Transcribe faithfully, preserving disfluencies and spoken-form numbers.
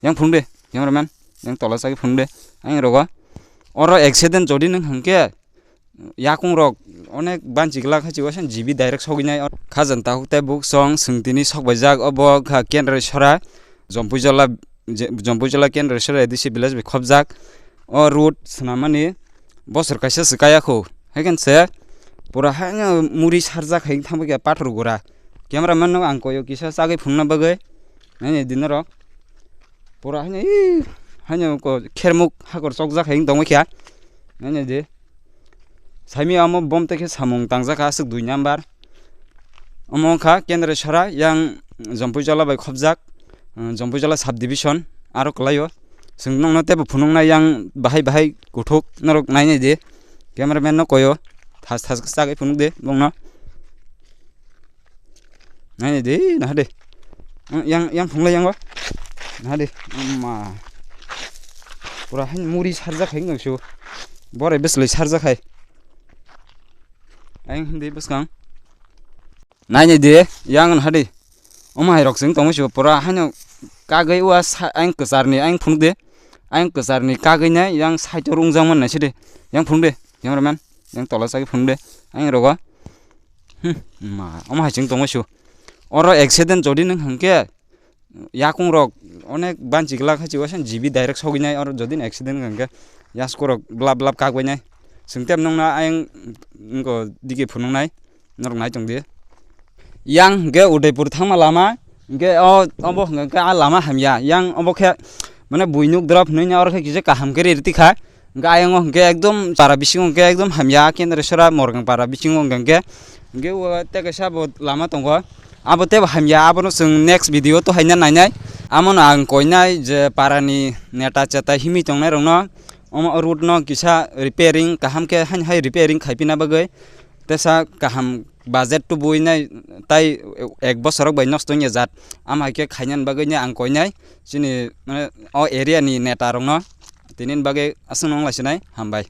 Yang phunuk de, cameraman, yang tola chagwi phunuk de. Ang rogo. Oro accident jodi nung hwnkhe, yakung rok onek banchi glak hai chiwasa G B direct sogwi nai. Khajan tahuk tei buk song swng tini sok baijak, obo kha Kendra Sora, Jompuijola, je-, Jompuijola Kendra Sora A D C village bai khopjak. O road swnamani bosor kaisa se kaya kho. Haikhen se pura haino muri sarjak hai thangba khe pathor gura. Cameraman no ang koyo kisa chagwi phunukna bagwi. Naini dinarok. Pura haino, ih, haino ko khermuk hakor chokjak hai tongwi kha. Naini di. Saimi amo bom tei khe samung tangjak kha aswk dui number. Omo wngkha Kendra Sora yang Jompuijola bai khopjak, uh, Jompuijola subdivision aro kwlaio. Chwng nokno teibo phunuknai yang bahai bahai kuthuk norok nainai di. Cameraman no koyo thas thas chagwi phunuk de bongno. Nainai di, naha de. Yang, yang phunglai yango. Naha de. Amma. Pura hain muri sarjak hai wngsu. Borai bwslai sarjak hai. Ayang hindi bwskang. Nainai di, yang naha de. Omo hai rok chwng tongwi se pura haino kagwi wa sa-, ang kwcharni ang phunuk de. Ang kwcharni kagwi nai yang side o rungjakmani naisidi. Yang phunuk de, cameraman. Yang tola chagwi phunuk de. Ang rogo. Hmm, ma, omo hai chwng tongwi se. Oro accident jodi nung hwnkhe yakung rok onek banchi glak hai chiwasa G B direct sogwi nai, oro jodi accident hwnkhe yasku rok blap blap kagwi nai. Chwng tei nungna ayang wngko digi phunuk nai. Norok nai tong di. Yang hwnkhe Udaipur thangma lama, hwnkhe o, obo hwnkhe a lama hamya. Yang obo khe, mane, buinuk drop hwnwi oro khe kisa kaham khe ri rwtwi kha. Hwnkhe ayang o hwnkhe ekdom para bisingo hwnkhe ekdom hamya, Kendra Sora Morgang para bisingo hwnkhe, hwnkhe o tei kaisa bo lama tongo. Abo teibo hamya, abono chwng next video to haina nainai. Amono ang koinai je parani neta cheta himwi tongnai rokno, omo road no kisa repairing kaham khe haino hai repairing khaipina bagwi. Tesa kaham budget tubui nai tai ek bosor rok bai nosto wngya jat. Am hai khe khainani bagwi ni ang koinai chini, mane, o area ni neta rok no tini ni bagwi aswk nung lai sinai, hambai.